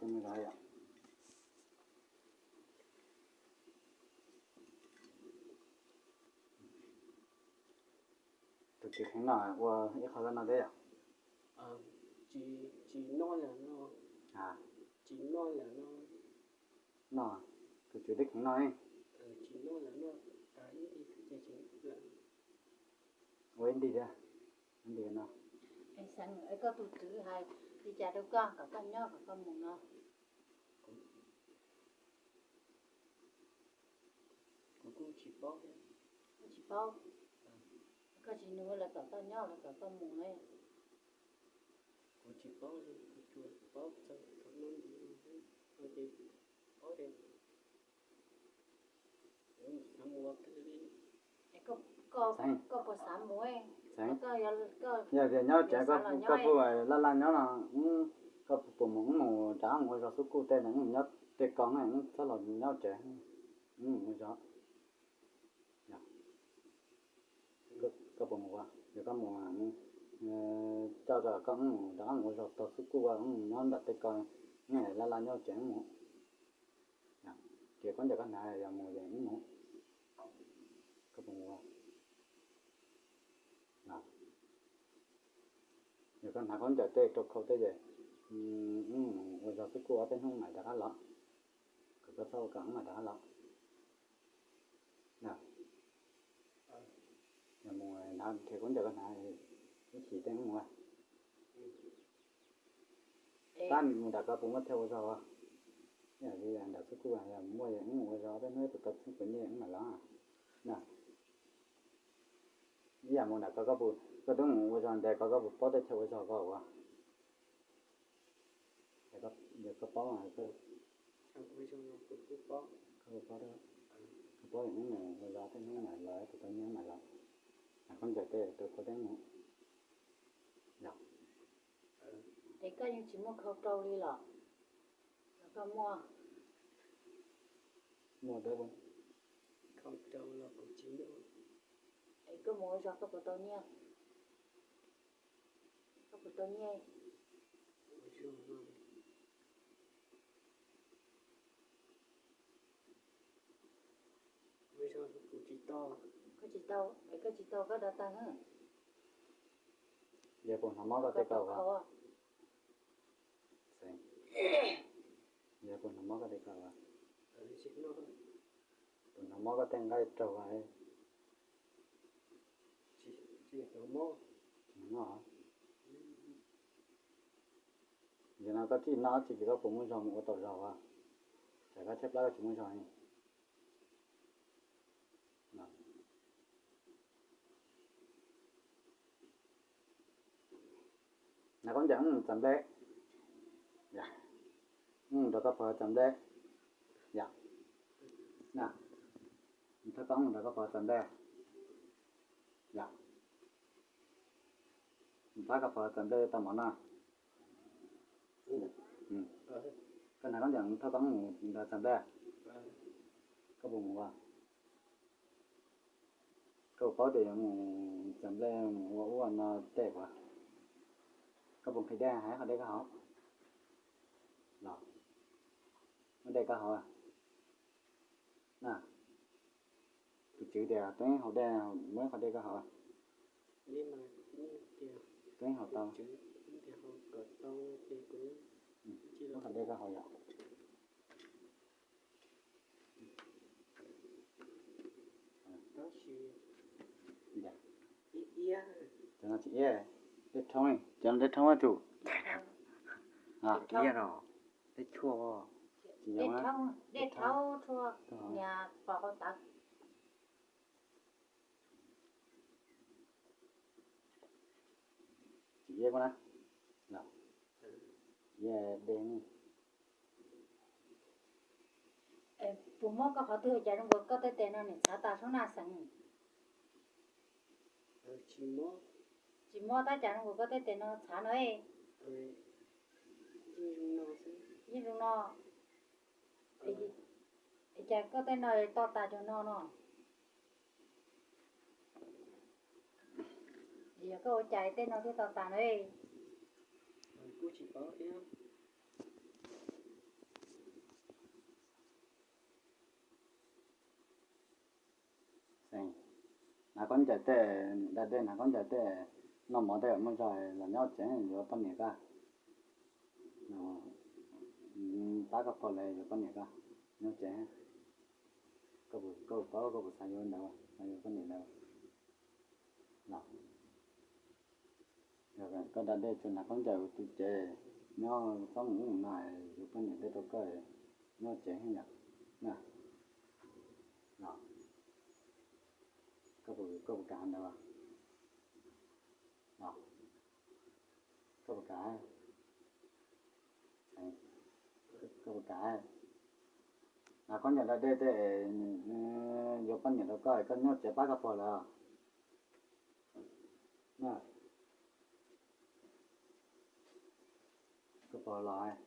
Tus txiv kheev noj ua ib qho koj noj thiab yom? Tsis, tsis noj yam no. Tsis noj yam no. Noj, tus tswv twb kheev noj. Ua ib ntig thiab, ib ntig no. Xeev, koj tus tswv hais li cas rau koj kom koj nyob kom koj mus no? Kuv kuj tsis paub thiab. Kuv tsis paub. Koj tsis nug lawv kom koj nyob lawv kom koj mus ne? Kuv tsis paub li, kuv tsuas paub txog thaum no ntxiv no xwb, no ces paub tias xav mus ua twg li. Koj puas xav mus? Yog tias nyob tsev koj puas laj laj nyob no, koj puas mus, wb mus rov qab mus ua zog xub kuj tej no, wb mus nyob tej ko, wb txhob los nyob tsev, wb mus ua zog. Koj puas mus ua, yog koj mus, coj tso koj wb mus rov qab mus ua zog tau xub kuj, wb mus nyob nram tej ko, wb laj laj nyob tsev wb mus. Ces khaub ncaws koj hnav yog mus ces wb mus. Koj puas mus ua? Yog koj hnav khaub ncaws tej rau khau tej ces wb mus ua zog xub kuj ob peb hnub mam rov qab los. Kom koj txhob ua kom wb mam rov qab los. Yog mus hnav, nrhiav khaub ncaws koj hnav, wb chim tej wb mus. Tab mus nram ko puas muaj chaw ua zog? Yog li nram xub kuj yog muaj, wb mus ua zog ob peb hnub, ib puas tau txheeb puas nyiaj wb mam los na. Ib yam mus nram ko, koj twb mus ua zog ntev ko, koj puas paub tej chaw ua zog ko ua? Yog koj paub, koj paub, koj paub, wb mus ua zog tej hnub mam los, ib puas tau nyiaj wb mam los. Hnav khaub ncaws tej rau khau tej mus. Es koj yeej tsis muaj khau rau li los? Los koj muaj? Muaj, khau rau los kuv tsis muaj. Es koj mus ua zog koj puas tau nyiaj? Koj puas tau nyiaj? Ua zog kuv tsis tau. Koj tsis tau, es koj tsis tau koj dav tag na. Yog puas hnov mob koj tej ko as? Yog puas hnov mob koj tej ko as? Puas hnov mob koj tej nqaij raug as? Tsis hnov mob. Yog no koj tsis noj dab tsi ces koj puas muaj zog mus ua tau zog as? Tsam koj tshaib plab koj tsis muaj zog li. Hnav khaub ncaws wb mus txav nplej. Wb mus nrog koj pog txav nplej. Yom, thawj koj mus nrog koj pog txav nplej. Yom, pab koj pog txav nplej tau mov noj. Koj hnav khaub ncaws thawj koj mus nrog txav nplej. Koj puas mus ua? Koj paub tias yuav mus txav nplej mus ua ub ua no tej puas? Koj puas nqhis dej, hais qhov dej koj haus los? Muaj dej koj haus na? Tus tswv tias tub haus dej, muab qhov dej koj haus. Tub haus tau. Muab qhov dej koj haus yom. Cov no tsis iab, dej rhoob, cov no dej rhoob tus. Iab no, dej tshuaj, dej rhoob, dej rhoob tshuaj, nias pos hauv tawv. Tsis iab kuv na, iab dej. Puas mob koj qhov twg cas zoo nkaus koj tej tes no nim txhav tas sub naj xeev? Tsis mob tab cas zoo nkaus koj tej tes no txhav no. Yeej zoo no. Es cas koj tej no to tas cov no no? Yog koj ua cas tej no thiaj to tas no? Kuv tsis paub thiab. Khaub ncaws tej, da dej hnav khaub ncaws tej, noj mov tej muaj zog los nyob tsev yuav poj niam koj. Pab koj pog los yuav poj niam koj, nyob tsev. Koj puas paub, koj puas xav yuav ntawd, xav yuav poj niam ntawd los? Koj da dej tsuas hnav khaub ncaws ua tu cev, nyob txhob mus ub mus no, yuav poj niam tej rau koj, nyob tsev yom. Los, koj puas kam ntawd? Los, koj puas kam? Koj puas kam? Hnav khaub ncaws da dej tej, yuav poj niam rau koj, koj nyob tsev pab koj pog lawm. Koj pog los.